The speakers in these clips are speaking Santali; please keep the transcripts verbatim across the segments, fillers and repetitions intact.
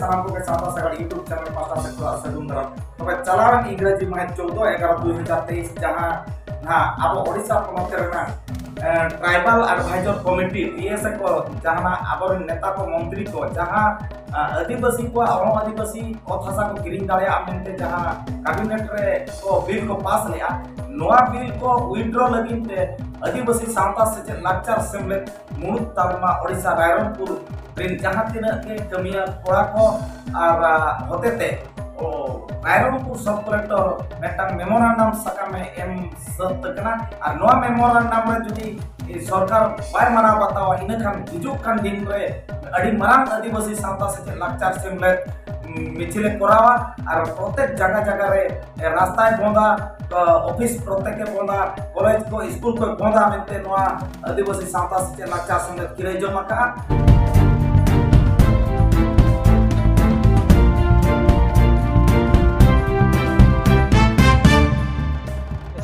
ᱥᱟᱱᱟᱢ ᱠᱚᱜᱮ ᱥᱟᱶᱛᱟ ᱥᱟᱜᱟᱲ YouTube channel ᱯᱟᱦᱴᱟ ᱥᱮᱫ ᱠᱷᱚᱱ ᱥᱟᱹᱜᱩᱱ ᱫᱟᱨᱟᱢ᱾ ᱛᱚᱵᱮ ᱪᱟᱞᱟᱣᱮᱱ ᱤᱝᱨᱮᱡᱤ ᱢᱟᱹᱦᱤᱛ ᱪᱳᱫᱽᱫᱳ ᱮᱜᱟᱨᱚ ᱫᱩ ᱦᱟᱡᱟᱨ ᱛᱮᱭᱤᱥ, ᱡᱟᱦᱟᱸ ᱱᱟᱦᱟᱜ ᱟᱵᱚ ᱳᱰᱤᱥᱟ ᱯᱚᱱᱚᱛ ᱨᱮᱱᱟᱜ, ᱮ, tribal advisor committee, T S A ᱠᱚ, ᱡᱟᱦᱟᱱᱟᱜ ᱟᱵᱚᱨᱮᱱ ᱱᱮᱛᱟ ᱠᱚ, ᱢᱚᱱᱛᱨᱤ ᱠᱚ, ᱡᱟᱦᱟᱸ, ᱟ, ᱟᱹᱫᱤᱵᱟᱹᱥᱤ ᱠᱚᱣᱟᱜ, ᱚᱦᱚ ᱟᱹᱫᱤᱵᱟᱹᱥᱤ ᱚᱛ ᱦᱟᱥᱟ ᱠᱚ ᱠᱤᱨᱤᱧ ᱫᱟᱲᱮᱭᱟᱜᱼᱟ ᱢᱮᱱᱛᱮ ᱡᱟᱦᱟᱸ cabinet ᱨᱮ ᱠᱚ bill ᱠᱚ pass ᱞᱮᱜᱼᱟ, ᱱᱚᱣᱟ bill ᱠᱚ withdraw ᱞᱟᱹᱜᱤᱫ ᱛᱮ ᱟᱹᱫᱤᱵᱟᱹᱥᱤ ᱥᱟᱶᱛᱟ ᱥᱮᱪᱮᱫ ᱞᱟᱠᱪᱟᱨ ᱥᱮᱢᱞᱮᱫ ᱢᱩᱲᱩᱫ ᱛᱟᱞᱢᱟ ᱳᱰᱤᱥᱟ ᱨᱟᱭᱨᱚᱝᱯᱩᱨ ᱨᱮᱱ ᱡᱟᱦᱟᱸ ᱛᱤᱱᱟᱹᱜ ᱜᱮ ᱠᱟᱹᱢᱤᱭᱟᱹ ᱠᱚᱲᱟ ᱠᱚ ᱟᱨ, ᱟ, ᱦᱚᱛᱮᱛᱮ, ᱚ, ᱨᱟᱭᱨᱚᱝᱯᱩᱨ sub collector ᱢᱤᱫᱴᱟᱝ memorandum ᱥᱟᱠᱟᱢ ᱮ ᱮᱢ ᱥᱟᱹᱛ ᱟᱠᱟᱱᱟ᱾ ᱟᱨ ᱱᱚᱣᱟ memorandum ᱨᱮ ᱡᱩᱫᱤ ᱥᱚᱨᱠᱟᱨ ᱵᱟᱭ ᱢᱟᱱᱟᱣ ᱵᱟᱛᱟᱣᱟ, ᱤᱱᱟᱹᱠᱷᱟᱱ ᱦᱤᱡᱩᱜ ᱠᱟᱱ ᱫᱤᱱ ᱨᱮ ᱟᱹᱰᱤ ᱢᱟᱨᱟᱝ ᱟᱹᱫᱤᱵᱟᱹᱥᱤ ᱥᱟᱶᱛᱟ ᱥᱮᱪᱮᱫ ᱞᱟᱠᱪᱟᱨ ᱥᱮᱢᱞᱮᱫ, ᱩᱢ, ᱢᱤᱪᱷᱤᱞᱮ ᱠᱚᱨᱟᱣᱟ ᱟᱨ ᱯᱨᱚᱛᱮᱠ ᱡᱟᱭᱜᱟ ᱡᱟᱭᱜᱟ ᱨᱮ ᱨᱟᱥᱛᱟᱭ ᱵᱚᱸᱫᱟ, ᱚ, ᱚᱯᱷᱤᱥ ᱯᱨᱚᱛᱮᱠ ᱮ ᱵᱚᱸᱫᱟ, ᱠᱚᱞᱮᱡᱽ ᱠᱚ, ᱥᱠᱩᱞ ᱠᱚᱭ ᱵᱚᱸᱫᱟ ᱢᱮᱱᱛᱮ ᱱᱚᱣᱟ ᱟᱹᱫᱤᱵᱟᱹᱥᱤ ᱥᱟᱶᱛᱟ ᱥᱮᱪᱮᱫ ᱞᱟᱠᱪᱟᱨ ᱥᱮᱢᱞᱮᱫ ᱠᱤᱨᱟᱹᱭ ᱡᱚᱢ ᱟᱠᱟᱫᱼᱟ᱾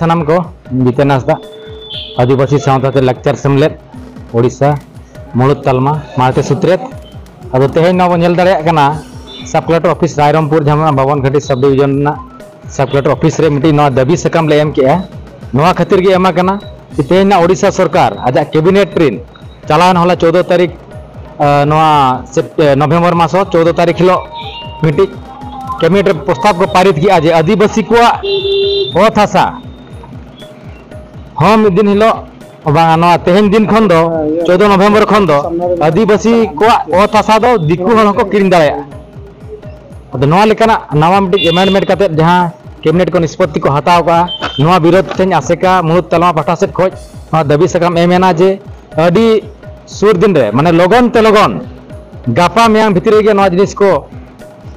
ᱥᱟᱱᱟᱢ ᱠᱚ, ᱡᱤᱛᱮᱱ ᱦᱟᱸᱥᱫᱟ, ᱟᱹᱫᱤᱵᱟᱹᱥᱤ ᱥᱟᱶᱛᱟ ᱥᱮᱪᱮᱫ ᱞᱟᱠᱪᱟᱨ ᱥᱮᱢᱞᱮᱫ, ᱳᱰᱤᱥᱟ, ᱢᱩᱲᱩᱫ ᱛᱟᱞᱢᱟ, ᱢᱟᱲᱛᱮ ᱥᱩᱛᱨᱮᱛ᱾ ᱟᱫᱚ ᱛᱮᱦᱮᱧ ᱱᱚᱣᱟ ᱵᱚᱱ ᱧᱮᱞ ᱫᱟᱲᱮᱭᱟᱜ ᱠᱟᱱᱟ, sub collector office ᱨᱟᱭᱨᱚᱝᱯᱩᱨ, ᱡᱟᱦᱟᱸ ᱵᱟᱵᱚᱱ ᱜᱷᱟᱴᱤ sub division ᱨᱮᱱᱟᱜ sub collector office ᱨᱮ ᱢᱤᱫᱴᱤᱡ ᱱᱚᱣᱟ ᱫᱟᱹᱵᱤ ᱥᱟᱠᱟᱢ ᱞᱮ ᱮᱢ ᱠᱮᱜᱼᱟ᱾ ᱱᱚᱣᱟ ᱠᱷᱟᱹᱛᱤᱨ ᱜᱮ ᱮᱢ ᱟᱠᱟᱱᱟ ᱡᱮ ᱛᱮᱦᱮᱧ ᱱᱟᱜ ᱳᱰᱤᱥᱟ ᱥᱚᱨᱠᱟᱨ ᱟᱡᱟᱜ cabinet ᱨᱮᱱ ᱪᱟᱞᱟᱣᱮᱱ ᱦᱚᱞᱟ ᱪᱳᱫᱽᱫᱳ ᱛᱟᱹᱨᱤᱠᱷ, ᱟ, ᱱᱚᱣᱟ ᱥᱮᱯ-, ᱮ, ᱱᱚᱵᱷᱮᱢᱵᱚᱨ ᱢᱟᱥ ᱦᱚᱸ ᱪᱳᱫᱽᱫᱳ ᱛᱟᱹᱨᱤᱠᱷ ᱦᱤᱞᱳᱜ ᱢᱤᱫᱴᱤᱡ cabinet ᱨᱮ ᱯᱨᱚᱥᱛᱟᱵ ᱠᱚ ᱯᱟᱨᱤᱛ ᱠᱮᱜᱼᱟ ᱡᱮ ᱟᱹᱫᱤᱵᱟᱹᱥᱤ ᱠᱚᱣᱟᱜ ᱚᱛ ᱦᱟᱥᱟ ᱦᱚᱸ ᱢᱤᱫ ᱫᱤᱱ ᱦᱤᱞᱳᱜ, ᱵᱟᱝ, ᱱᱚᱣᱟ ᱛᱮᱦᱮᱧ ᱫᱤᱱ ᱠᱷᱚᱱ ᱫᱚ, ᱪᱳᱫᱽᱫᱳ ᱱᱚᱵᱷᱮᱢᱵᱚᱨ ᱠᱷᱚᱱ ᱫᱚ ᱟᱹᱫᱤᱵᱟᱹᱥᱤ ᱠᱚᱣᱟᱜ ᱚᱛ ᱦᱟᱥᱟ ᱫᱚ ᱫᱤᱠᱩ ᱦᱚᱲ ᱦᱚᱸᱠᱚ ᱠᱤᱨᱤᱧ ᱫᱟᱲᱮᱭᱟᱜᱼᱟ᱾ ᱟᱫᱚ ᱱᱚᱣᱟ ᱞᱮᱠᱟᱱᱟᱜ ᱱᱟᱣᱟ ᱢᱤᱫᱴᱤᱡ amendment ᱠᱟᱛᱮᱫ ᱡᱟᱦᱟᱸ cabinet ᱠᱚ ᱱᱤᱥᱯᱚᱛᱛᱤ ᱠᱚ ᱦᱟᱛᱟᱣ ᱠᱟᱜᱼᱟ, ᱱᱚᱣᱟ ᱵᱤᱨᱳᱫᱷ ᱛᱮᱧ ᱟᱥᱮᱠᱟ ᱢᱩᱲᱩᱫ ᱛᱟᱞᱢᱟ ᱯᱟᱦᱴᱟ ᱥᱮᱫ ᱠᱷᱚᱱ ᱱᱚᱣᱟ ᱫᱟᱹᱵᱤ ᱥᱟᱠᱟᱢ ᱮᱢ ᱮᱱᱟ ᱡᱮ ᱟᱹᱰᱤ ᱥᱩᱨ ᱫᱤᱱ ᱨᱮ, ᱢᱟᱱᱮ ᱞᱚᱜᱚᱱ ᱛᱮ ᱞᱚᱜᱚᱱ, ᱜᱟᱯᱟ ᱢᱮᱭᱟᱝ ᱵᱷᱤᱛᱨᱤ ᱨᱮᱜᱮ ᱱᱚᱣᱟ ᱡᱤᱱᱤᱥ ᱠᱚ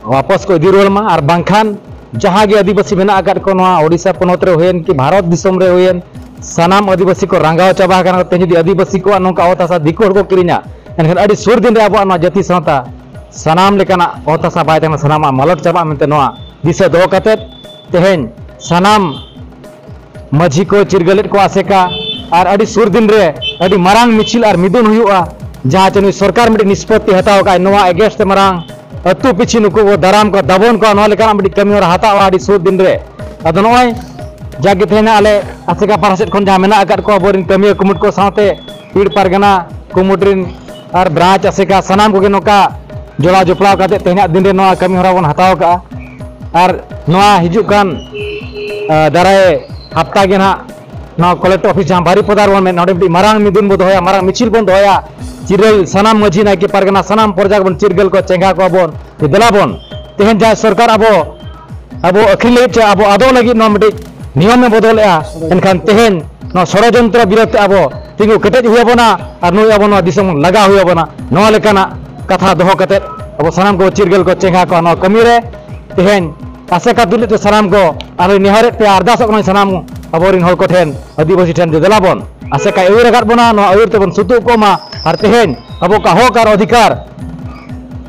ᱣᱟᱯᱚᱥ ᱠᱚ ᱤᱫᱤ ᱨᱩᱣᱟᱹᱲ ᱢᱟ, ᱟᱨ ᱵᱟᱝᱠᱷᱟᱱ ᱡᱟᱦᱟᱸ ᱜᱮ ᱟᱹᱫᱤᱵᱟᱹᱥᱤ ᱢᱮᱱᱟᱜ ᱟᱠᱟᱫ ᱠᱚ ᱱᱚᱣᱟ ᱳᱰᱤᱥᱟ ᱯᱚᱱᱚᱛ ᱨᱮ ᱦᱩᱭᱮᱱ ᱠᱤ ᱵᱷᱟᱨᱚᱛ ᱫᱤᱥᱚᱢ ᱨᱮ ᱦᱩᱭᱮᱱ, ᱥᱟᱱᱟᱢ ᱟᱹᱫᱤᱵᱟᱹᱥᱤ ᱠᱚ ᱨᱟᱸᱜᱟᱣ ᱪᱟᱵᱟ ᱟᱠᱟᱱᱟ᱾ ᱛᱮᱦᱮᱧ ᱡᱩᱫᱤ ᱟᱹᱫᱤᱵᱟᱹᱥᱤ ᱠᱚᱣᱟᱜ ᱱᱚᱝᱠᱟ ᱚᱛ ᱦᱟᱥᱟ ᱫᱤᱠᱩ ᱦᱚᱲ ᱠᱚ ᱠᱤᱨᱤᱧᱟ, ᱮᱱᱠᱷᱟᱱ ᱟᱹᱰᱤ ᱥᱩᱨ ᱫᱤᱱ ᱨᱮ ᱟᱵᱚᱣᱟᱜ ᱱᱚᱣᱟ ᱡᱟᱹᱛᱤ ᱥᱟᱶᱛᱟ ᱥᱟᱱᱟᱢ ᱞᱮᱠᱟᱱᱟᱜ ᱚᱛ ᱦᱟᱥᱟ ᱵᱟᱭ ᱛᱟᱦᱮᱱᱟ, ᱥᱟᱱᱟᱢᱟᱜ ᱢᱟᱞᱚᱴ ᱪᱟᱵᱟᱜᱼᱟ ᱢᱮᱱᱛᱮ ᱱᱚᱣᱟ ᱫᱤᱥᱟᱹ ᱫᱚᱦᱚ ᱠᱟᱛᱮᱫ ᱛᱮᱦᱮᱧ ᱥᱟᱱᱟᱢ ᱢᱟᱹᱡᱷᱤ ᱠᱚ, ᱪᱤᱨᱜᱟᱹᱞᱮᱫ ᱠᱚ ᱟᱥᱮᱠᱟ, ᱟᱨ ᱟᱹᱰᱤ ᱥᱩᱨ ᱫᱤᱱ ᱨᱮ ᱟᱹᱰᱤ ᱢᱟᱨᱟᱝ ᱢᱤᱪᱷᱤᱞ ᱟᱨ ᱢᱤᱫᱩᱱ ᱦᱩᱭᱩᱜᱼᱟ, ᱡᱟᱦᱟᱸ ᱪᱮ ᱱᱩᱭ ᱥᱚᱨᱠᱟᱨ ᱢᱤᱫᱴᱮᱱ ᱱᱤᱥᱯᱚᱛᱛᱤ ᱦᱟᱛᱟᱣ ᱟᱠᱟᱫ ᱱᱚᱣᱟ against ᱛᱮ ᱢᱟᱨᱟᱝ ᱟᱹᱛᱩ ᱯᱤᱪᱷᱤ ᱱᱩᱠᱩ ᱵᱚ ᱫᱟᱨᱟᱢ ᱠᱚᱣᱟ, ᱫᱟᱵᱚᱱ ᱠᱚᱣᱟ, ᱱᱚᱣᱟ ᱞᱮᱠᱟᱱᱟᱜ ᱢᱤᱫᱴᱤᱡ ᱠᱟᱹᱢᱤ ᱦᱚᱨᱟ ᱦᱟᱛᱟᱣᱟ ᱟᱹᱰᱤ ᱥᱩᱨ ᱫᱤᱱ ᱨᱮ᱾ ᱟᱫᱚ ᱱᱚᱜᱼᱚᱭ ᱡᱟᱜᱮ ᱛᱮᱦᱮᱧ ᱟᱞᱮ ᱟᱥᱮᱠᱟ ᱯᱟᱦᱴᱟ ᱥᱮᱫ ᱠᱷᱚᱱ ᱡᱟᱦᱟᱸ ᱢᱮᱱᱟᱜ ᱟᱠᱟᱫ ᱠᱚᱣᱟ ᱟᱵᱚᱨᱮᱱ ᱠᱟᱹᱢᱤᱭᱟᱹ ᱠᱩᱢᱩᱴ ᱠᱚ ᱥᱟᱶᱛᱮ ᱯᱤᱲ ᱯᱟᱨᱜᱟᱱᱟ ᱠᱩᱢᱩᱴ ᱨᱮᱱ ᱟᱨ ᱵᱨᱟᱧᱪ ᱟᱥᱮᱠᱟ ᱥᱟᱱᱟᱢ ᱠᱚᱜᱮ ᱱᱚᱝᱠᱟ ᱡᱚᱲᱟᱣ ᱡᱚᱯᱲᱟᱣ ᱠᱟᱛᱮ ᱛᱮᱦᱮᱧᱟᱜ ᱫᱤᱱ ᱨᱮ ᱱᱚᱣᱟ ᱠᱟᱹᱢᱤ ᱦᱚᱨᱟ ᱵᱚᱱ ᱦᱟᱛᱟᱣ ᱟᱠᱟᱫᱼᱟ᱾ ᱟᱨ ᱱᱚᱣᱟ ᱦᱤᱡᱩᱜ ᱠᱟᱱ, ᱟ, ᱫᱟᱨᱟᱭ ᱦᱟᱯᱛᱟ ᱜᱮ ᱱᱟᱦᱟᱜ ᱱᱚᱣᱟ ᱠᱚᱞᱮᱠᱴᱚᱨ ᱚᱯᱷᱤᱥ ᱡᱟᱦᱟᱸ ᱵᱟᱨᱤᱯᱚᱫᱟ ᱨᱮᱵᱚᱱ ᱢᱮᱱ, ᱱᱚᱰᱮ ᱢᱤᱫᱴᱤᱡ ᱢᱟᱨᱟᱝ ᱢᱤᱫᱩᱱ ᱵᱚ ᱫᱚᱦᱚᱭᱟ, ᱢᱟᱨᱟᱝ ᱢᱤᱪᱷᱤᱞ ᱵᱚᱱ ᱫᱚᱦᱚᱭᱟ᱾ ᱪᱤᱨᱜᱟᱹᱞ ᱥᱟᱱᱟᱢ ᱢᱟᱹᱡᱷᱤ ᱱᱟᱭᱠᱮ ᱯᱟᱨᱜᱟᱱᱟ ᱥᱟᱱᱟᱢ ᱯᱨᱚᱡᱟ ᱵᱚᱱ ᱪᱤᱨᱜᱟᱹᱞ ᱠᱚ ᱪᱮᱸᱜᱷᱟ ᱠᱚᱣᱟ ᱵᱚᱱ, ᱡᱮ ᱫᱮᱞᱟ ᱵᱚᱱ, ᱛᱮᱦᱮᱧ ᱡᱟᱦᱟᱸᱭ ᱥᱚᱨᱠᱟᱨ ᱟᱵᱚ, ᱟᱵᱚ ᱟᱹᱠᱷᱨᱤᱧ ᱞᱟᱹᱜᱤᱫ ᱪᱮ ᱟᱵᱚ ᱟᱫᱚᱜ ᱞᱟᱹᱜᱤᱫ ᱱᱚᱣᱟ ᱢᱤᱫᱴᱤᱡ ᱱᱤᱭᱚᱢᱮ ᱵᱚᱫᱚᱞᱮᱜᱼᱟ, ᱮᱱᱠᱷᱟᱱ ᱛᱮᱦᱮᱧ ᱱᱚᱣᱟ ᱥᱚᱲᱚᱡᱚᱱᱛᱨᱚ ᱵᱤᱨᱳᱫᱷ ᱛᱮ ᱟᱵᱚ ᱛᱤᱸᱜᱩ ᱠᱮᱴᱮᱡ ᱦᱩᱭ ᱟᱵᱚᱱᱟ ᱟᱨ ᱱᱩᱭ ᱟᱵᱚ ᱱᱚᱣᱟ ᱫᱤᱥᱚᱢ ᱞᱟᱜᱟ ᱦᱩᱭ ᱟᱵᱚᱱᱟ᱾ ᱱᱚᱣᱟ ᱞᱮᱠᱟᱱᱟᱜ ᱠᱟᱛᱷᱟ ᱫᱚᱦᱚ ᱠᱟᱛᱮ ᱟᱵᱚ ᱥᱟᱱᱟᱢ ᱠᱚ ᱪᱤᱨᱜᱟᱹᱞ ᱠᱚ ᱪᱮᱸᱜᱷᱟ ᱠᱚᱣᱟ ᱱᱚᱣᱟ ᱠᱟᱹᱢᱤ ᱨᱮ᱾ ᱛᱮᱦᱮᱧ ᱟᱥᱮᱠᱟ ᱛᱩᱞᱩᱡ ᱛᱮ ᱥᱟᱱᱟᱢ ᱠᱚ ᱟᱨ ᱱᱮᱦᱚᱨᱮᱫ ᱯᱮ ᱟᱨᱫᱟᱥᱚᱜ ᱠᱟᱱᱟ ᱥᱟᱱᱟᱢ ᱟᱵᱚᱨᱮᱱ ᱦᱚᱲ ᱠᱚᱴᱷᱮᱱ, ᱟᱹᱫᱤᱵᱟᱹᱥᱤ ᱴᱷᱮᱱ, ᱡᱮ ᱫᱮᱞᱟ ᱵᱚᱱ ᱟᱥᱮᱠᱟᱭ ᱟᱹᱭᱩᱨ ᱟᱠᱟᱫ ᱵᱚᱱᱟ, ᱱᱚᱣᱟ ᱟᱹᱭᱩᱨ ᱛᱮᱵᱚᱱ ᱥᱩᱛᱩᱜ ᱠᱚᱜ ᱢᱟ᱾ ᱟᱨ ᱛᱮᱦᱮᱧ ᱟᱵᱚ ᱠᱚᱣᱟᱜ ᱦᱚᱠ ᱟᱨ ᱚᱫᱷᱤᱠᱟᱨ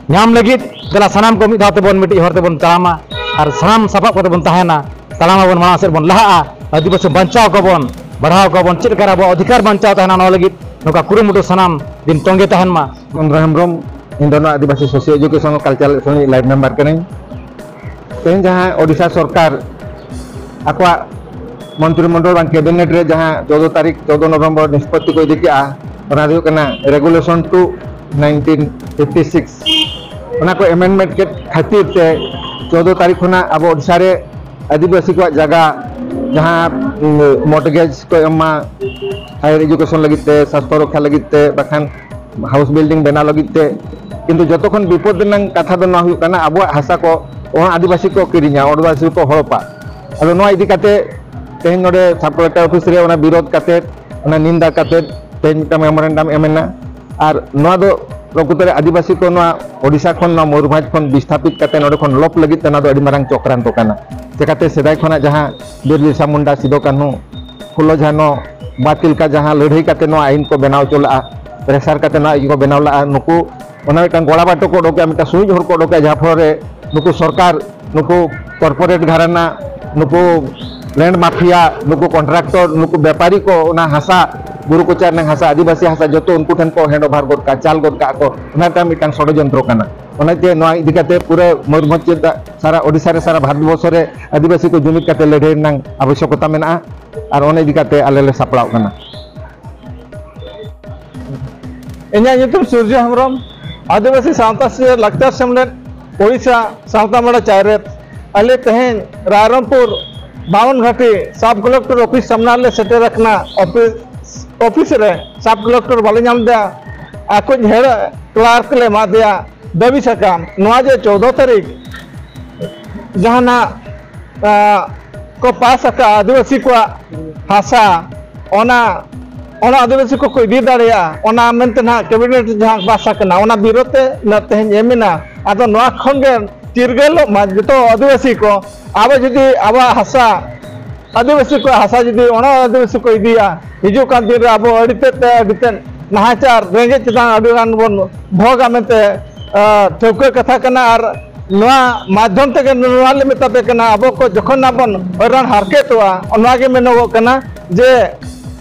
ᱧᱟᱢ ᱞᱟᱹᱜᱤᱫ ᱫᱮᱞᱟ ᱥᱟᱱᱟᱢ ᱠᱚ ᱢᱤᱫ ᱫᱷᱟᱣ ᱛᱮᱵᱚᱱ ᱢᱤᱫᱴᱤᱡ ᱦᱚᱨ ᱛᱮᱵᱚᱱ ᱛᱟᱲᱟᱢᱟ ᱟᱨ ᱥᱟᱱᱟᱢ ᱥᱟᱯᱟᱵ ᱠᱟᱛᱮ ᱵᱚᱱ ᱛᱟᱦᱮᱱᱟ᱾ ᱛᱟᱲᱟᱢ ᱟᱵᱚᱱ, ᱢᱟᱲᱟᱝ ᱥᱮᱫ ᱵᱚᱱ ᱞᱟᱦᱟᱜᱼᱟ, ᱟᱹᱫᱤᱵᱟᱹᱥᱤ ᱵᱟᱧᱪᱟᱣ ᱠᱚᱵᱚᱱ, ᱵᱟᱲᱦᱟᱣ ᱠᱚᱵᱚᱱ, ᱪᱮᱫ ᱞᱮᱠᱟᱨᱮ ᱟᱵᱚᱣᱟᱜ ᱚᱫᱷᱤᱠᱟᱨ ᱵᱟᱧᱪᱟᱣ ᱛᱟᱦᱮᱱᱟ, ᱱᱚᱣᱟ ᱞᱟᱹᱜᱤᱫ ᱱᱚᱝᱠᱟ ᱠᱩᱨᱩᱢᱩᱴᱩ ᱥᱟᱱᱟᱢ ᱫᱤᱱ ᱛᱚᱸᱜᱮ ᱛᱟᱦᱮᱱ ᱢᱟ᱾ ᱪᱚᱱᱫᱨᱚ ᱦᱮᱢᱵᱨᱚᱢ, ᱤᱧ ᱫᱚ ᱱᱚᱣᱟ ᱟᱹᱫᱤᱵᱟᱹᱥᱤ ᱥᱳᱥᱤᱭᱳ ᱮᱡᱩᱠᱮᱥᱚᱱ ᱠᱟᱞᱪᱟᱨᱟᱞ ᱮᱠᱥᱚᱱ ᱨᱤᱱᱤᱡ ᱞᱟᱭᱤᱱ ᱢᱮᱢᱵᱟᱨ ᱠᱟᱹᱱᱟᱹᱧ᱾ ᱛᱮᱦᱮᱧ ᱡᱟᱦᱟᱸ ᱳᱰᱤᱥᱟ ᱥᱚᱨᱠᱟᱨ ᱟᱠᱚᱣᱟᱜ ᱢᱚᱱᱛᱨᱤ ᱢᱚᱱᱰᱚᱞ ᱵᱟᱝ ᱠᱮᱵᱤᱱᱮᱴ ᱨᱮ ᱡᱟᱦᱟᱸ ᱪᱳᱫᱽᱫᱳ ᱛᱟᱹᱨᱤᱠᱷ, ᱪᱳᱫᱽᱫᱳ ᱱᱚᱵᱷᱮᱢᱵᱚᱨ ᱱᱤᱥᱯᱚᱛᱤ ᱠᱚ ᱤᱫᱤ ᱠᱮᱜᱼᱟ, ᱚᱱᱟ ᱫᱚ ᱦᱩᱭᱩᱜ ᱠᱟᱱᱟ regulation two nineteen fifty six. ᱚᱱᱟ ᱠᱚ ᱮᱢᱮᱱᱰᱢᱮᱱᱴ ᱠᱮᱫ ᱠᱷᱟᱹᱛᱤᱨ ᱛᱮ ᱪᱳᱫᱽᱫᱳ ᱛᱟᱹᱨᱤᱠᱷ ᱠᱷᱚᱱᱟᱜ ᱟᱵᱚ ᱳᱰᱤᱥᱟ ᱨᱮ ᱟᱹᱫᱤᱵᱟᱹᱥᱤ ᱠᱚᱣᱟᱜ ᱡᱟᱭᱜᱟ ᱡᱟᱦᱟᱸ, ᱩᱢ, ᱢᱚᱨᱴᱜᱮᱡᱽ ᱠᱚ ᱮᱢᱟ, ᱦᱟᱭᱟᱨ ᱮᱡᱩᱠᱮᱥᱚᱱ ᱞᱟᱹᱜᱤᱫ ᱛᱮ, ᱥᱟᱥᱛᱷᱚ ᱨᱚᱠᱠᱷᱟ ᱞᱟᱹᱜᱤᱫ ᱛᱮ, ᱵᱟᱠᱷᱟᱱ ᱦᱟᱣᱩᱥ ᱵᱤᱞᱰᱤᱝ ᱵᱮᱱᱟᱣ ᱞᱟᱹᱜᱤᱫ ᱛᱮ᱾ ᱠᱤᱱᱛᱩ ᱡᱚᱛᱚ ᱠᱷᱚᱱ ᱵᱤᱯᱚᱫ ᱨᱮᱱᱟᱜ ᱠᱟᱛᱷᱟ ᱫᱚ ᱱᱚᱣᱟ ᱦᱩᱭᱩᱜ ᱠᱟᱱᱟ, ᱟᱵᱚᱣᱟᱜ ᱦᱟᱥᱟ ᱠᱚ ᱚᱱᱟ ᱟᱹᱫᱤᱵᱟᱹᱥᱤ ᱠᱚ ᱠᱤᱨᱤᱧᱟ, ᱟᱹᱫᱤᱵᱟᱹᱥᱤ ᱠᱚ ᱦᱚᱲᱚᱯᱟ᱾ ᱟᱫᱚ ᱱᱚᱣᱟ ᱤᱫᱤ ᱠᱟᱛᱮ ᱛᱮᱦᱮᱧ ᱱᱚᱰᱮ ᱥᱟᱵ ᱠᱚᱞᱮᱠᱴᱚᱨ ᱚᱯᱷᱤᱥ ᱨᱮ ᱚᱱᱟ ᱵᱤᱨᱳᱫᱷ ᱠᱟᱛᱮ, ᱚᱱᱟ ᱱᱤᱱᱫᱟ ᱠᱟᱛᱮ ᱛᱮᱦᱮᱧ ᱢᱤᱫᱴᱟᱝ ᱢᱮᱢᱳᱨᱮᱱᱰᱟᱢ ᱮᱢ ᱮᱱᱟ᱾ ᱟᱨ ᱱᱚᱣᱟ ᱫᱚ ᱯᱨᱚᱠᱨᱤᱛᱚ ᱨᱮ ᱟᱹᱫᱤᱵᱟᱹᱥᱤ ᱠᱚ ᱱᱚᱣᱟ ᱳᱰᱤᱥᱟ ᱠᱷᱚᱱ, ᱱᱚᱣᱟ ᱢᱚᱭᱩᱨᱵᱷᱚᱸᱡᱽ ᱠᱷᱚᱱ ᱵᱤᱥᱛᱷᱟᱯᱤᱛ ᱠᱟᱛᱮ ᱱᱚᱰᱮ ᱠᱷᱚᱱ ᱞᱚᱯ ᱞᱟᱹᱜᱤᱫ ᱛᱮ ᱱᱚᱣᱟ ᱫᱚ ᱟᱹᱰᱤ ᱢᱟᱨᱟᱝ ᱪᱚᱠᱨᱟᱱᱛᱚ ᱠᱟᱱᱟ᱾ ᱪᱮᱠᱟᱛᱮ ᱥᱮᱫᱟᱭ ᱠᱷᱚᱱᱟᱜ ᱡᱟᱦᱟᱸ ᱵᱤᱨ ᱵᱤᱨᱥᱟ ᱢᱩᱱᱰᱟ, ᱥᱤᱫᱚ ᱠᱟᱹᱱᱦᱩ, ᱯᱷᱩᱞᱳ ᱡᱷᱟᱱᱚ ᱵᱟᱫ ᱪᱮᱫ ᱞᱮᱠᱟ ᱡᱟᱦᱟᱸ ᱞᱟᱹᱲᱦᱟᱹᱭ ᱠᱟᱛᱮ ᱱᱚᱣᱟ ᱟᱭᱤᱱ ᱠᱚ ᱵᱮᱱᱟᱣ ᱦᱚᱪᱚ ᱞᱟᱜᱼᱟ, ᱯᱨᱮᱥᱟᱨ ᱠᱟᱛᱮ ᱱᱚᱣᱟ ᱤᱭᱟᱹ ᱠᱚ ᱵᱮᱱᱟᱣ ᱞᱟᱜᱼᱟ, ᱱᱩᱠᱩ ᱚᱱᱟ ᱢᱤᱫᱴᱟᱝ ᱜᱚᱲᱟ ᱵᱟᱴᱚ ᱠᱚ ᱚᱰᱚᱠᱮᱜᱼᱟ, ᱢᱤᱫᱴᱟᱝ ᱥᱩᱭᱤᱡ ᱦᱚᱲ ᱠᱚ ᱚᱰᱚᱠᱮᱜᱼᱟ, ᱡᱟᱦᱟᱸ ᱯᱷᱚᱞᱚ ᱨᱮ ᱱᱩᱠᱩ ᱥᱚᱨᱠᱟᱨ, ᱱᱩᱠᱩ ᱠᱚᱨᱯᱳᱨᱮᱴ ᱜᱷᱟᱨᱟᱱᱟ, ᱱᱩᱠᱩ ᱞᱮᱱᱰ ᱢᱟᱯᱷᱤᱭᱟ, ᱱᱩᱠᱩ ᱠᱚᱱᱴᱨᱟᱠᱴᱚᱨ, ᱱᱩᱠᱩ ᱵᱮᱯᱟᱨᱤ ᱠᱚ ᱚᱱᱟ ᱦᱟᱥᱟ, ᱵᱩᱨᱩ ᱠᱚᱪᱟ ᱨᱮᱱᱟᱜ ᱦᱟᱥᱟ, ᱟᱹᱫᱤᱵᱟᱹᱥᱤ ᱦᱟᱥᱟ ᱡᱚᱛᱚ ᱩᱱᱠᱩ ᱴᱷᱮᱱ ᱠᱚ ᱦᱮᱱᱰ ᱳᱵᱷᱟᱨ ᱜᱚᱫ ᱠᱟᱜᱼᱟ, ᱪᱟᱞ ᱜᱚᱫ ᱠᱟᱜᱼᱟ ᱠᱚ᱾ ᱚᱱᱟ ᱢᱤᱫᱴᱟᱝ, ᱢᱤᱫᱴᱟᱝ ᱥᱚᱲᱚᱡᱚᱱᱛᱨᱚ ᱠᱟᱱᱟ᱾ ᱚᱱᱟᱛᱮ ᱱᱚᱣᱟ ᱤᱫᱤ ᱠᱟᱛᱮ ᱯᱩᱨᱟᱹ ᱢᱚᱭᱩᱨᱵᱷᱚᱸᱡᱽ ᱪᱮᱫᱟᱜ ᱥᱟᱨᱟ ᱳᱰᱤᱥᱟ ᱨᱮ, ᱥᱟᱨᱟ ᱵᱷᱟᱨᱚᱛᱵᱚᱨᱥᱚ ᱨᱮ ᱟᱹᱫᱤᱵᱟᱹᱥᱤ ᱠᱚ ᱡᱩᱢᱤᱫ ᱠᱟᱛᱮ ᱞᱟᱹᱲᱦᱟᱹᱭ ᱨᱮᱱᱟᱜ ᱟᱵᱚᱥᱭᱚᱠᱚᱛᱟ ᱢᱮᱱᱟᱜᱼᱟ᱾ ᱟᱨ ᱚᱱᱟ ᱤᱫᱤ ᱠᱟᱛᱮ ᱟᱞᱮ ᱞᱮ ᱥᱟᱯᱲᱟᱣ ᱠᱟᱱᱟ᱾ ᱤᱧᱟᱹᱜ ᱧᱩᱛᱩᱢ ᱥᱩᱨᱡᱚ ᱦᱮᱢᱵᱨᱚᱢ, ᱟᱹᱫᱤᱵᱟᱹᱥᱤ ᱥᱟᱶᱛᱟ ᱥᱮᱪᱮᱫ ᱞᱟᱠᱪᱟᱨ ᱥᱮᱢᱞᱮᱫ, ᱳᱰᱤᱥᱟ ᱥᱟᱶᱛᱟ ᱢᱚᱲᱟ ᱪᱟᱭᱨᱮᱛ᱾ ᱟᱞᱮ ᱛᱮᱦᱮᱧ ᱨᱟᱭᱨᱚᱝᱯᱩᱨ ᱵᱟᱢᱚᱱ ᱜᱷᱟᱴᱤ ᱥᱟᱵ ᱠᱚᱞᱮᱠᱴᱚᱨ ᱚᱯᱷᱤᱥ ᱥᱟᱢᱱᱟ ᱨᱮᱞᱮ ᱥᱮᱴᱮᱨ ᱟᱠᱟᱱᱟ᱾ ᱚᱯᱷᱤᱥ, ᱚᱯᱷᱤᱥ ᱨᱮ ᱥᱟᱵ ᱠᱚᱞᱮᱠᱴᱚᱨ ᱵᱟᱞᱮ ᱧᱟᱢ ᱮᱫᱟ, ᱟᱠᱚᱧ ᱦᱮᱲ ᱠᱞᱟᱨᱠ ᱞᱮ ᱮᱢᱟ ᱫᱮᱭᱟ᱾ ᱫᱟᱹᱵᱤ ᱥᱟᱠᱟᱢ, ᱱᱚᱣᱟ ᱡᱮ ᱪᱳᱫᱽᱫᱚ ᱛᱟᱹᱨᱤᱠᱷ ᱡᱟᱦᱟᱱᱟᱜ, ᱟ, ᱠᱚ ᱯᱟᱥ ᱟᱠᱟᱫ ᱟᱹᱫᱤᱵᱟᱹᱥᱤ ᱠᱚᱣᱟᱜ ᱦᱟᱥᱟ, ᱚᱱᱟ, ᱚᱱᱟ ᱟᱹᱫᱤᱵᱟᱹᱥᱤ ᱠᱚᱠᱚ ᱤᱫᱤ ᱫᱟᱲᱮᱭᱟᱜᱼᱟ, ᱚᱱᱟ ᱢᱮᱱᱛᱮ ᱱᱟᱦᱟᱜ ᱠᱮᱵᱤᱱᱮᱴ ᱡᱟᱦᱟᱸ ᱯᱟᱥ ᱟᱠᱟᱱᱟ, ᱚᱱᱟ ᱵᱤᱨᱳᱫᱷ ᱛᱮ ᱱᱟ-, ᱛᱮᱦᱮᱧ ᱮᱢ ᱮᱱᱟ᱾ ᱟᱫᱚ ᱱᱚᱣᱟ ᱠᱷᱚᱱ ᱜᱮ ᱪᱤᱨᱜᱟᱹᱞᱚᱜ ᱢᱟ ᱡᱚᱛᱚ ᱟᱹᱫᱤᱵᱟᱹᱥᱤ ᱠᱚ᱾ ᱟᱵᱚ ᱡᱩᱫᱤ ᱟᱵᱚᱣᱟᱜ ᱦᱟᱥᱟ ᱟᱹᱫᱤᱵᱟᱹᱥᱤ ᱠᱚᱣᱟᱜ ᱦᱟᱥᱟ ᱡᱩᱫᱤ ᱚᱱᱟ ᱟᱹᱫᱤᱵᱟᱹᱥᱤ ᱠᱚ ᱤᱫᱤᱭᱟ, ᱦᱤᱡᱩᱜ ᱠᱟᱱ ᱫᱤᱱ ᱨᱮ ᱟᱵᱚ ᱟᱹᱰᱤ ᱛᱮᱫ, ᱟᱹᱰᱤ ᱛᱮᱫ ᱱᱟᱦᱟᱪᱟᱨ, ᱨᱮᱸᱜᱮᱡ ᱪᱮᱛᱟᱱ ᱟᱹᱰᱤ ᱜᱟᱱ ᱵᱚᱱ ᱵᱷᱳᱜᱟ ᱢᱮᱱᱛᱮ, ᱟ, ᱴᱷᱟᱹᱣᱠᱟᱹ ᱠᱟᱛᱷᱟ ᱠᱟᱱᱟ᱾ ᱟᱨ ᱱᱚᱣᱟ ᱢᱟᱫᱽᱫᱷᱚᱢ ᱛᱮᱜᱮ ᱱᱚᱣᱟ ᱞᱮ ᱢᱮᱛᱟ ᱯᱮ ᱠᱟᱱᱟ, ᱟᱵᱚ ᱠᱚ ᱡᱚᱠᱷᱚᱱ ᱱᱟᱜ ᱵᱚᱱ ᱦᱚᱭᱨᱟᱱ ᱦᱟᱨᱠᱮᱛᱚᱜᱼᱟ, ᱱᱚᱣᱟ ᱜᱮ ᱢᱮᱱᱚᱜᱚᱜ ᱠᱟᱱᱟ ᱡᱮ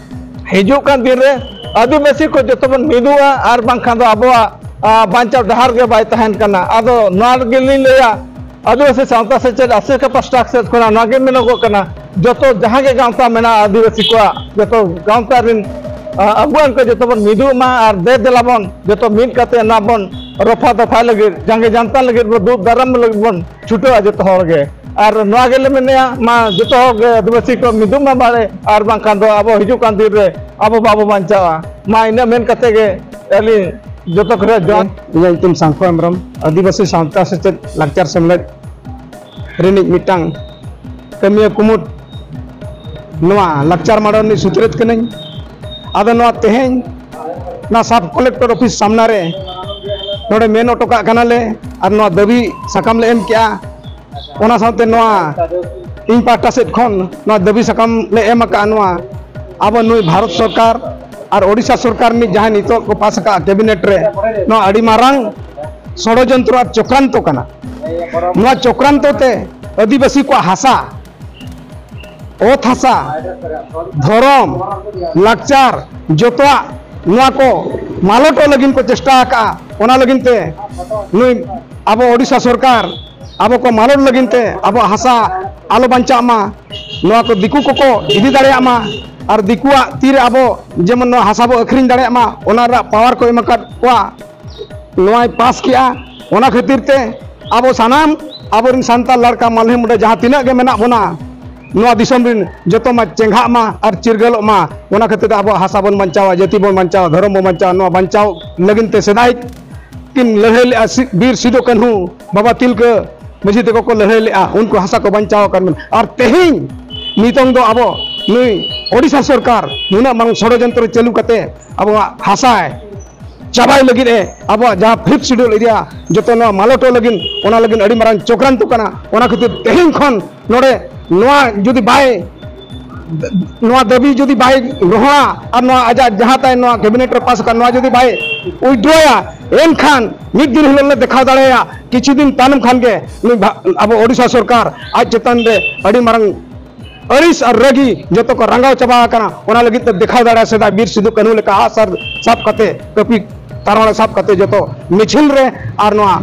ᱦᱤᱡᱩᱜ ᱠᱟᱱ ᱫᱤᱱ ᱨᱮ ᱟᱹᱫᱤᱵᱟᱹᱥᱤ ᱠᱚ ᱡᱚᱛᱚ ᱵᱚᱱ ᱢᱤᱫᱚᱜᱼᱟ, ᱟᱨ ᱵᱟᱝᱠᱷᱟᱱ ᱫᱚ ᱟᱵᱚᱣᱟᱜ, ᱟ, ᱵᱟᱧᱪᱟᱣ ᱰᱟᱦᱟᱨ ᱜᱮ ᱵᱟᱭ ᱛᱟᱦᱮᱱ ᱠᱟᱱᱟ᱾ ᱟᱫᱚ ᱱᱚᱣᱟ ᱜᱮᱞᱤᱧ ᱞᱟᱹᱭᱟ, ᱟᱹᱫᱤᱵᱟᱹᱥᱤ ᱥᱟᱶᱛᱟ ᱥᱮᱪᱮᱫ ᱟᱥᱮᱠᱟ ᱯᱟᱥᱴᱟ ᱥᱮᱫ ᱠᱷᱚᱱᱟᱜ ᱱᱚᱣᱟ ᱜᱮ ᱢᱮᱱᱚᱜᱚᱜ ᱠᱟᱱᱟ, ᱡᱚᱛᱚ ᱡᱟᱦᱟᱸ ᱜᱮ ᱜᱟᱶᱛᱟ ᱢᱮᱱᱟᱜᱼᱟ ᱟᱹᱫᱤᱵᱟᱹᱥᱤ ᱠᱚᱣᱟᱜ, ᱡᱚᱛᱚ ᱜᱟᱶᱛᱟ ᱨᱮᱱ, ᱟ, ᱟᱹᱜᱩᱣᱟᱹᱱ ᱠᱚ ᱡᱚᱛᱚ ᱵᱚᱱ ᱢᱤᱫᱚᱜ ᱢᱟ ᱟᱨ ᱫᱮ ᱫᱮᱞᱟ ᱵᱚᱱ ᱡᱚᱛᱚ ᱢᱤᱫ ᱠᱟᱛᱮ ᱱᱚᱣᱟ ᱵᱚᱱ ᱨᱚᱯᱷᱟ ᱫᱚᱯᱷᱟᱭ ᱞᱟᱹᱜᱤᱫ, ᱡᱟᱸᱜᱮ ᱡᱟᱱᱛᱟ ᱞᱟᱹᱜᱤᱫ ᱵᱚᱱ ᱫᱩᱜ ᱫᱟᱨᱟᱢ ᱞᱟᱹᱜᱤᱫ ᱵᱚᱱ ᱪᱷᱩᱴᱟᱹᱜᱼᱟ ᱡᱚᱛᱚ ᱦᱚᱲ ᱜᱮ᱾ ᱟᱨ ᱱᱚᱣᱟ ᱜᱮᱞᱮ ᱢᱮᱱᱮᱜᱼᱟ, ᱢᱟ ᱡᱚᱛᱚ ᱦᱚᱲ ᱜᱮ ᱟᱹᱫᱤᱵᱟᱹᱥᱤ ᱠᱚ ᱢᱤᱫᱚᱜ ᱢᱟ ᱵᱟᱲᱮ, ᱟᱨ ᱵᱟᱝᱠᱷᱟᱱ ᱫᱚ ᱟᱵᱚ ᱦᱤᱡᱩᱜ ᱠᱟᱱ ᱫᱤᱱ ᱨᱮ ᱟᱵᱚ ᱵᱟᱵᱚ ᱵᱟᱧᱪᱟᱜᱼᱟ᱾ ᱢᱟ ᱤᱱᱟᱹ ᱢᱮᱱ ᱠᱟᱛᱮ ᱜᱮ ᱟᱹᱞᱤᱧ ᱡᱚᱛᱚ ᱠᱚᱨᱮ ᱡᱚᱦᱟᱨ᱾ ᱤᱧᱟᱹᱜ ᱧᱩᱛᱩᱢ ᱥᱟᱝᱠᱷᱚ ᱦᱮᱢᱵᱨᱚᱢ, ᱟᱹᱫᱤᱵᱟᱹᱥᱤ ᱥᱟᱶᱛᱟ ᱥᱮᱪᱮᱫ ᱞᱟᱠᱪᱟᱨ ᱥᱮᱢᱞᱮᱫ ᱨᱤᱱᱤᱡ ᱢᱤᱫᱴᱟᱝ ᱠᱟᱹᱢᱤᱭᱟᱹ ᱠᱩᱢᱩᱴ ᱱᱚᱣᱟ ᱞᱟᱠᱪᱟᱨ ᱢᱟᱰᱣᱟ ᱨᱤᱱᱤᱡ ᱥᱩᱛᱨᱮᱛ ᱠᱟᱹᱱᱟᱹᱧ᱾ ᱟᱫᱚ ᱱᱚᱣᱟ ᱛᱮᱦᱮᱧ ᱱᱚᱣᱟ ᱥᱟᱵ ᱠᱚᱞᱮᱠᱴᱚᱨ ᱚᱯᱷᱤᱥ ᱥᱟᱢᱱᱟ ᱨᱮ ᱱᱚᱰᱮ ᱢᱮᱱ ᱦᱚᱴᱚ ᱠᱟᱜ ᱠᱟᱱᱟᱞᱮ, ᱟᱨ ᱱᱚᱣᱟ ᱫᱟᱹᱵᱤ ᱥᱟᱠᱟᱢ ᱞᱮ ᱮᱢ ᱠᱮᱜᱼᱟ᱾ ᱚᱱᱟ ᱥᱟᱶᱛᱮ ᱱᱚᱣᱟ ᱤᱧ ᱯᱟᱦᱴᱟ ᱥᱮᱫ ᱠᱷᱚᱱ ᱱᱚᱣᱟ ᱫᱟᱹᱵᱤ ᱥᱟᱠᱟᱢ ᱞᱮ ᱮᱢ ᱟᱠᱟᱫᱼᱟ᱾ ᱱᱚᱣᱟ ᱟᱵᱚ ᱱᱩᱭ ᱵᱷᱟᱨᱚᱛ ᱥᱚᱨᱠᱟᱨ ᱟᱨ ᱳᱰᱤᱥᱟ ᱥᱚᱨᱠᱟᱨ ᱨᱤᱱᱤᱡ ᱡᱟᱦᱟᱸᱭ ᱱᱤᱛᱚᱜ ᱠᱚ ᱯᱟᱥ ᱟᱠᱟᱫᱼᱟ ᱠᱮᱵᱤᱱᱮᱴ ᱨᱮ, ᱱᱚᱣᱟ ᱟᱹᱰᱤ ᱢᱟᱨᱟᱝ ᱥᱚᱲᱚᱡᱚᱱᱛᱨᱚ ᱟᱨ ᱪᱚᱠᱨᱟᱱᱛᱚ ᱠᱟᱱᱟ᱾ ᱱᱚᱣᱟ ᱪᱚᱠᱨᱟᱱᱛᱚ ᱛᱮ ᱟᱹᱫᱤᱵᱟᱹᱥᱤ ᱠᱚᱣᱟᱜ ᱦᱟᱥᱟ ᱚᱛ ᱦᱟᱥᱟ, ᱫᱷᱚᱨᱚᱢ, ᱞᱟᱠᱪᱟᱨ, ᱡᱚᱛᱚᱣᱟᱜ ᱱᱚᱣᱟ ᱠᱚ ᱢᱟᱞᱚᱴᱚᱜ ᱞᱟᱹᱜᱤᱫ ᱠᱚ ᱪᱮᱥᱴᱟ ᱟᱠᱟᱫᱼᱟ᱾ ᱚᱱᱟ ᱞᱟᱹᱜᱤᱫ ᱛᱮ ᱱᱩᱭ ᱟᱵᱚ ᱳᱰᱤᱥᱟ ᱥᱚᱨᱠᱟᱨ ᱟᱵᱚ ᱠᱚ ᱢᱟᱞᱚᱴ ᱞᱟᱹᱜᱤᱫ ᱛᱮ ᱟᱵᱚᱣᱟᱜ ᱦᱟᱥᱟ ᱟᱞᱚ ᱵᱟᱧᱪᱟᱜ ᱢᱟ, ᱱᱚᱣᱟ ᱠᱚ ᱫᱤᱠᱩ ᱠᱚᱠᱚ ᱤᱫᱤ ᱫᱟᱲᱮᱭᱟᱜ ᱢᱟ, ᱟᱨ ᱫᱤᱠᱩᱣᱟᱜ ᱛᱤᱨᱮ ᱟᱵᱚ ᱡᱮᱢᱚᱱ ᱱᱚᱣᱟ ᱦᱟᱥᱟ ᱵᱚ ᱟᱹᱠᱷᱨᱤᱧ ᱫᱟᱲᱮᱭᱟᱜ ᱢᱟ, ᱚᱱᱟ ᱨᱮᱱᱟᱜ ᱯᱟᱣᱟᱨ ᱠᱚ ᱮᱢ ᱟᱠᱟᱫ ᱠᱚᱣᱟ᱾ ᱱᱚᱣᱟᱭ ᱯᱟᱥ ᱠᱮᱜᱼᱟ᱾ ᱚᱱᱟ ᱠᱷᱟᱹᱛᱤᱨ ᱛᱮ ᱟᱵᱚ ᱥᱟᱱᱟᱢ ᱟᱵᱚᱨᱮᱱ ᱥᱟᱱᱛᱟᱲ ᱞᱟᱲᱠᱟ ᱢᱟᱞᱦᱮ ᱢᱩᱸᱰᱟᱹ ᱡᱟᱦᱟᱸ ᱛᱤᱱᱟᱹᱜ ᱜᱮ ᱢᱮᱱᱟᱜ ᱵᱚᱱᱟ ᱱᱚᱣᱟ ᱫᱤᱥᱚᱢ ᱨᱮᱱ, ᱡᱚᱛᱚ ᱢᱟ ᱪᱮᱸᱜᱷᱟᱜ ᱢᱟ ᱟᱨ ᱪᱤᱨᱜᱟᱹᱞᱚᱜ ᱢᱟ᱾ ᱚᱱᱟ ᱠᱷᱟᱹᱛᱤᱨ ᱛᱮ ᱟᱵᱚᱣᱟᱜ ᱦᱟᱥᱟ ᱵᱚᱱ ᱵᱟᱧᱪᱟᱣᱟ, ᱡᱟᱹᱛᱤ ᱵᱚᱱ ᱵᱟᱧᱪᱟᱣᱟ, ᱫᱷᱚᱨᱚᱢ ᱵᱚᱱ ᱵᱟᱧᱪᱟᱣᱟ᱾ ᱱᱚᱣᱟ ᱵᱟᱧᱪᱟᱣ ᱞᱟᱹᱜᱤᱫ ᱛᱮ ᱥᱮᱫᱟᱭ ᱠᱤᱱ ᱞᱟᱹᱲᱦᱟᱹᱭ ᱞᱮᱜᱼᱟ ᱥᱤ-, ᱵᱤᱨ ᱥᱤᱫᱩ ᱠᱟᱹᱱᱦᱩ, ᱵᱟᱵᱟ ᱛᱤᱞᱠᱟᱹ ᱢᱟᱹᱡᱷᱤ ᱛᱟᱠᱚ ᱠᱚ ᱞᱟᱹᱲᱦᱟᱹᱭ ᱞᱮᱜᱼᱟ, ᱩᱱᱠᱩ ᱦᱟᱥᱟ ᱠᱚ ᱵᱟᱧᱪᱟᱣ ᱟᱠᱟᱫ ᱵᱚᱱᱟ᱾ ᱟᱨ ᱛᱮᱦᱮᱧ ᱱᱤᱛᱚᱝ ᱫᱚ ᱟᱵᱚ ᱱᱩᱭ ᱳᱰᱤᱥᱟ ᱥᱚᱨᱠᱟᱨ ᱱᱩᱱᱟᱹᱜ ᱢᱟᱨᱟᱝ ᱥᱚᱲᱚᱡᱚᱱᱛᱨᱚ ᱪᱟᱹᱞᱩ ᱠᱟᱛᱮ ᱟᱵᱚᱣᱟᱜ ᱦᱟᱥᱟᱭ ᱪᱟᱵᱟᱭ ᱞᱟᱹᱜᱤᱫ ᱮ, ᱟᱵᱚᱣᱟᱜ ᱡᱟᱦᱟᱸ fifth schedule area ᱡᱚᱛᱚ ᱱᱚᱣᱟ ᱢᱟᱞᱚᱴᱚᱜ ᱞᱟᱹᱜᱤᱫ, ᱚᱱᱟ ᱞᱟᱹᱜᱤᱫ ᱟᱹᱰᱤ ᱢᱟᱨᱟᱝ ᱪᱚᱠᱨᱟᱱᱛᱚ ᱠᱟᱱᱟ᱾ ᱚᱱᱟ ᱠᱷᱟᱹᱛᱤᱨ ᱛᱮᱦᱮᱧ ᱠᱷᱚᱱ ᱱᱚᱰᱮ ᱱᱚᱣᱟ ᱡᱩᱫᱤ ᱵᱟᱭ, ᱱᱚᱣᱟ ᱫᱟᱹᱵᱤ ᱡᱩᱫᱤ ᱵᱟᱭ ᱜᱨᱚᱦᱚᱱᱟ ᱟᱨ ᱱᱚᱣᱟ ᱟᱡᱟᱜ ᱡᱟᱦᱟᱸ ᱛᱟᱭ ᱱᱚᱣᱟ cabinet ᱨᱮ ᱯᱟᱥ ᱟᱠᱟᱱ ᱱᱚᱣᱟ ᱡᱩᱫᱤ ᱵᱟᱭ withdraw-ᱟ, ᱮᱱᱠᱷᱟᱱ ᱢᱤᱫ ᱫᱤᱱ ᱦᱤᱞᱳᱜ ᱞᱮ ᱫᱮᱠᱷᱟᱣ ᱫᱟᱲᱮᱭᱟᱜᱼᱟ᱾ ᱠᱤᱪᱷᱩ ᱫᱤᱱ ᱛᱟᱭᱱᱚᱢ ᱠᱷᱟᱱ ᱜᱮ ᱱᱩᱭ ᱵᱷᱟ-, ᱟᱵᱚ ᱳᱰᱤᱥᱟ ᱥᱚᱨᱠᱟᱨ ᱟᱡ ᱪᱮᱛᱟᱱ ᱨᱮ ᱟᱹᱰᱤ ᱢᱟᱨᱟᱝ ᱟᱹᱲᱤᱥ ᱟᱨ ᱨᱟᱹᱜᱤ ᱡᱚᱛᱚ ᱠᱚ ᱨᱟᱸᱜᱟᱣ ᱪᱟᱵᱟ ᱟᱠᱟᱱᱟ᱾ ᱚᱱᱟ ᱞᱟᱹᱜᱤᱫ ᱛᱮ ᱫᱮᱠᱷᱟᱣ ᱫᱟᱲᱮᱭᱟᱜᱼᱟ, ᱥᱮᱫᱟᱭ ᱵᱤᱨ ᱥᱤᱫᱩ ᱠᱟᱹᱱᱦᱩ ᱞᱮᱠᱟ ᱟᱜᱼᱥᱟᱨ ᱥᱟᱵ ᱠᱟᱛᱮ, ᱠᱟᱹᱯᱤ ᱛᱟᱨᱣᱟᱲ ᱥᱟᱵ ᱠᱟᱛᱮ ᱡᱚᱛᱚ ᱢᱤᱪᱷᱤᱞ ᱨᱮ ᱟᱨ ᱱᱚᱣᱟ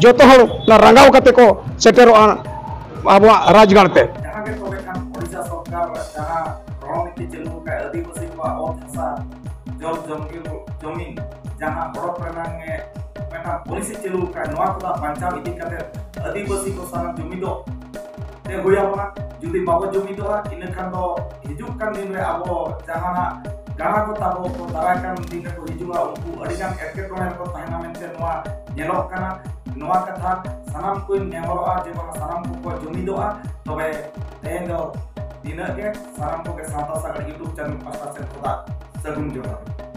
ᱡᱚᱛᱚ ᱦᱚᱲ ᱚᱱᱟ ᱨᱟᱸᱜᱟᱣ ᱠᱟᱛᱮ ᱠᱚ ᱥᱮᱴᱮᱨᱚᱜᱼᱟ ᱟᱵᱚᱣᱟᱜ ᱨᱟᱡᱽᱜᱟᱲ ᱛᱮ᱾ ᱡᱟᱦᱟᱸ ᱜᱮ ᱛᱚᱵᱮ ᱠᱷᱟᱱ ᱳᱰᱤᱥᱟ ᱥᱚᱨᱠᱟᱨ ᱡᱟᱦᱟᱸ ᱨᱚᱲᱱᱤᱛᱤ ᱪᱟᱹᱞᱩ ᱟᱠᱟᱫ ᱟᱹᱫᱤᱵᱟᱹᱥᱤ ᱠᱚᱣᱟᱜ ᱚᱛ ᱦᱟᱥᱟ, ᱡᱚᱞ ᱡᱚᱢᱤ, ᱡᱚᱢᱤ ᱡᱟᱦᱟᱸ ᱦᱚᱲᱚᱯ ᱨᱮᱱᱟᱝ ᱮ ᱢᱤᱫᱴᱟᱝ policy ᱪᱟᱹᱞᱩ ᱟᱠᱟᱫ, ᱱᱚᱣᱟ ᱠᱚᱫᱚ ᱵᱟᱧᱪᱟᱣ ᱤᱫᱤ ᱠᱟᱛᱮ ᱟᱹᱫᱤᱵᱟᱹᱥᱤ ᱠᱚ ᱥᱟᱱᱟᱢ ᱡᱩᱢᱤᱫᱚᱜ ᱛᱮ ᱦᱩᱭ ᱟᱵᱚᱱᱟ᱾ ᱡᱩᱫᱤ ᱵᱟᱵᱚ ᱡᱩᱢᱤᱫᱚᱜᱼᱟ, ᱤᱱᱟᱹ ᱠᱷᱟᱱ ᱫᱚ ᱦᱤᱡᱩᱜ ᱠᱟᱱ ᱫᱤᱱ ᱨᱮ ᱟᱵᱚ ᱡᱟᱦᱟᱱᱟᱜ ᱜᱟᱬᱟ ᱠᱚ ᱛᱟᱵᱚ ᱠᱚ ᱫᱟᱨᱟᱭ ᱠᱟᱱ ᱫᱤᱱ ᱨᱮᱠᱚ ᱦᱤᱡᱩᱜᱼᱟ, ᱩᱱᱠᱩ ᱟᱹᱰᱤᱜᱟᱱ ᱮᱴᱠᱮᱴᱚᱬᱮ ᱨᱮᱠᱚ ᱛᱟᱦᱮᱱᱟ ᱢᱮᱱᱛᱮ ᱱᱚᱣᱟ ᱧᱮᱞᱚᱜ ᱠᱟᱱᱟ᱾ ᱱᱚᱣᱟ ᱠᱟᱛᱷᱟ ᱥᱟᱱᱟᱢ ᱠᱚᱧ ᱱᱮᱦᱚᱨᱚᱜᱼᱟ ᱡᱮ ᱵᱟᱝ ᱥᱟᱱᱟᱢ ᱠᱚᱠᱚ ᱡᱩᱢᱤᱫᱚᱜᱼᱟ, ᱛᱚᱵᱮ ᱛᱮᱦᱮᱧ ᱫᱚ ᱱᱤᱱᱟᱹᱜ ᱜᱮ᱾ ᱥᱟᱱᱟᱢ ᱠᱚᱜᱮ ᱥᱟᱶᱛᱟ ᱥᱟᱜᱟᱲ YouTube channel ᱯᱟᱦᱴᱟ ᱥᱮᱫ ᱠᱷᱚᱱᱟᱜ ᱥᱟᱹᱜᱩᱱ ᱡᱚᱦᱟᱨ᱾